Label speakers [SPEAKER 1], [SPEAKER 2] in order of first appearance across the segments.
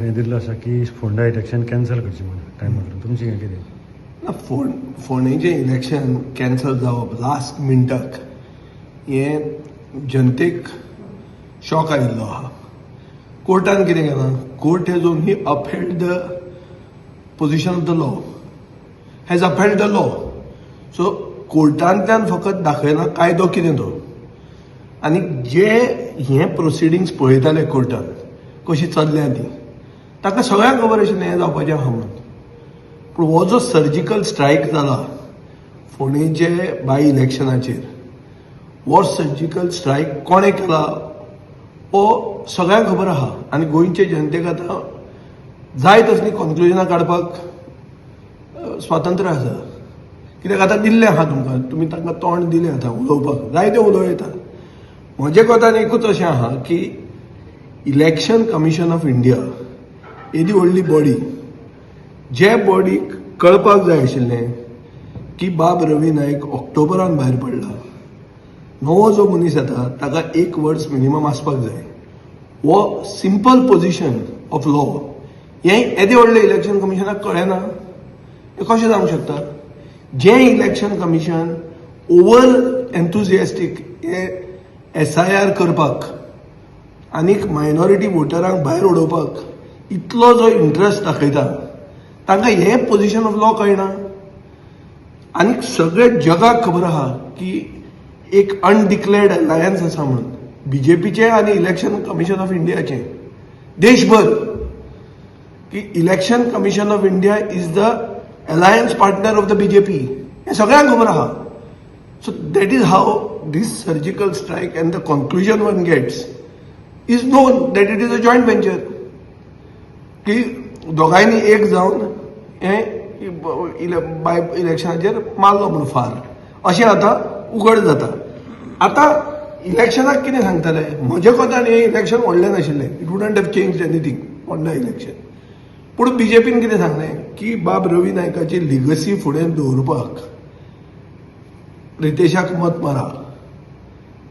[SPEAKER 1] हें दिल्लो आसा की फोंडा इलेक्शन कॅन्सल करचें म्हणून टायमा तुमचें हें कितें?
[SPEAKER 2] ना, फोंडेचें इलेक्शन कॅन्सल जावप लास्ट मिनटाक हें जनतेक शॉक आयिल्लो आहा. कोर्टान कितें केलां? Court has only upheld the position of the law, has upheld the law. So कोर्टांतल्यान फकत दाखयना कायदो कितें तो. आनी जे हे प्रोसिडिंग्स पळयताले कोर्टान कशी चल्ल्या ती, ताका सगळ्यांक खबर आशिल्लें हें जावपाचें आहा म्हणून. पूण हो जो सर्जिकल स्ट्रायक जाला फोंडेचे बाय इलेक्शनाचेर, हो सर्जिकल स्ट्रायक कोणें केला हो सगळ्यांक खबर आहा. आनी गोंयचे जनतेक आतां जाय तसलीं कॉन्क्लुजनां काडपाक स्वातंत्र्य आसा, कित्याक आतां दिल्लें आहा तुमकां, तुमी तांकां तोंड दिलें आतां उलोवपाक, जायते उलोवं येता. म्हजे कोतान एकूच अशें आहा की इलेक्शन कमिशन ऑफ इंडिया येदी व्हडली बॉडी, जे बॉडीक कळपाक जाय आशिल्लें की बाब रवी नायक ऑक्टोबरान भायर पडला, नवो जो मनीस येता ताका एक वर्स मिनिमम आसपाक जाय, हो सिंपल पोझिशन ऑफ लॉ हें येदें व्हडलें इलेक्शन कमिशनाक कळ्ळें ना, हें कशें जावंक शकता? जें इलेक्शन कमिशन ओवर एन्थुजियास्टीक हे एसआयआर करपाक आनीक मायनॉरिटी वोटरांक भायर उडोवपाक इतलो जो इंट्रस्ट दाखयता, तांकां हें पोझिशन ऑफ लॉ कळना? आनीक सगळे जगाक खबर आहा की एक अनडिक्लेअर्ड अलायन्स आसा म्हणून बीजेपीचें आनी इलेक्शन कमिशन ऑफ इंडियाचें देशभर, की Election Commission of India is the alliance partner of the BJP, हें सगळ्यांक खबर आहा. So that is how this surgical strike and the conclusion one gets is known that it is a joint venture, की दोगांयनी एक जावन हें बाय इलेक्शनाचेर मारलो म्हणून फार, अशें आतां उगड जाता. आतां इलेक्शनाक कितें सांगतले? म्हज्या कोतान हें इलेक्शन व्हडलें नाशिल्लें. It wouldn't have changed anything on the election. पूण बीजेपीन कितें सांगलें की बाब रवी नायकाची लिगसी फुडें दवरपाक रितेशाक मत मारा.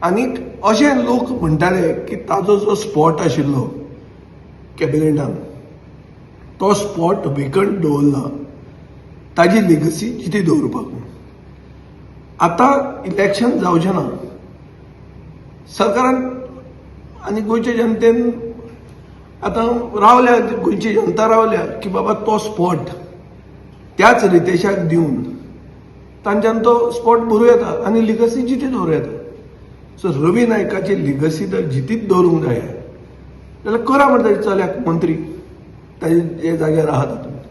[SPEAKER 2] आनीक अशें लोक म्हणटाले की ताजो जो स्पॉट आशिल्लो कॅबिनेटान, तो स्पॉट वेकंट दवरला ताजी लिगसी जिती दवरपाक म्हणून. आतां इलेक्शन जावचें ना, सरकारान आनी गोंयच्या जनतेन आतां रावल्या, गोंयची जनता रावल्या की बाबा तो स्पॉट त्याच रितेशाक दिवन तांच्यान तो स्पॉट भरूं येता आनी लिगसी जिती दवरूं येता. सो रवी नायकाची लिगसी जर जितीच दवरूंक जाय जाल्यार करा मरे ताच्या चल्याक मंत्री, ताजे जे जाग्यार आहा तातूंत,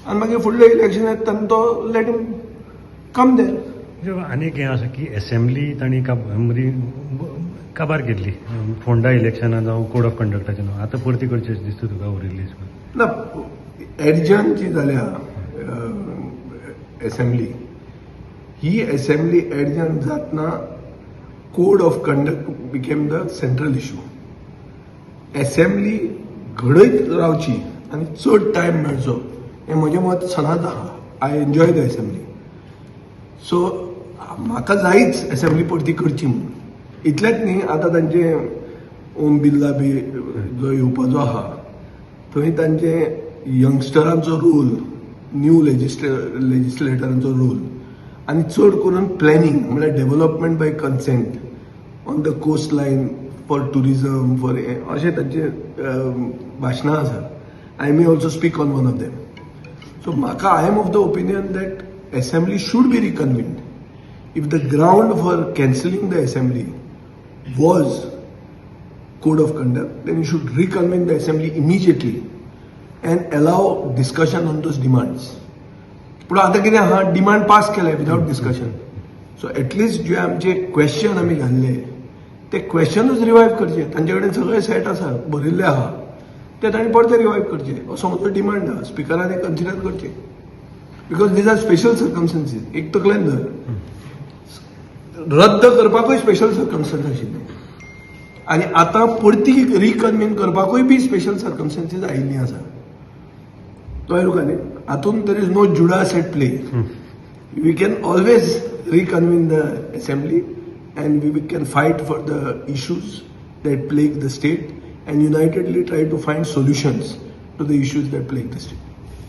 [SPEAKER 2] आनी मागीर फुडलें इलेक्शन येता तेन्ना तो let him come there.
[SPEAKER 1] आनीक हें आसा की एसेंब्ली तांणी मदीं काबार केल्ली फोंडा इलेक्शनान जावं कोड ऑफ कंडक्टाचें नांव, आतां परती करची अशें दिसता तुका उरिल्ली?
[SPEAKER 2] ना, एडजर्न जी जाल्या एसेंब्ली, ही एसेंब्ली एडजर्न जातना code of conduct became the central issue. Assembly घडयत रावची आनी चड टायम मेळचो हें म्हजें मत सदांच आहा. I enjoy the assembly, so म्हाका जायच एसेंब्ली परती करची म्हणून. इतलेंच न्ही, आतां तांचे ओम बिर्ला बी जो येवपाचो आहा, थंय तांचे यंगस्टरांचो रोल, न्यू लेजिस्लेटरांचो रोल आनी चड करून प्लॅनिंग, म्हळ्यार development by consent on the coast line for tourism for अशें तांचे भाशणां आसा. I may also speak on one of them. So म्हाका, I am of the opinion that assembly should be reconvened. If the ground for cancelling the assembly was code of conduct, then you should reconvene the assembly immediately and allow discussion on those demands. पूण आतां कितें आहा, demand pass केले without discussion. So at least जे आमचे question आमी घाल्ले ते क्वेश्चनूच revive करचे. तांचे कडेन सगळे सेट आसा, बरयल्ले आहा, ते तांणी परते रिवायव करचे असो म्हजो डिमांड आहा. स्पिकरान हे कन्सिडर करचे, because these are special circumstances. एक तकलेन धर, रद्द करपाकूय स्पेशल सर्कमस्टन्स आशिल्ले आनी आतां परती रिकन्वीन करपाकूय बी स्पेशल सर्कमस्टन्सीस आयिल्लीं आसा. कळ्ळें तुका न्ही? हातून there is no Judas at play. We can always reconvene the assembly and we can fight for the issues that plague the state and unitedly try to find solutions. to the issues that plague the state.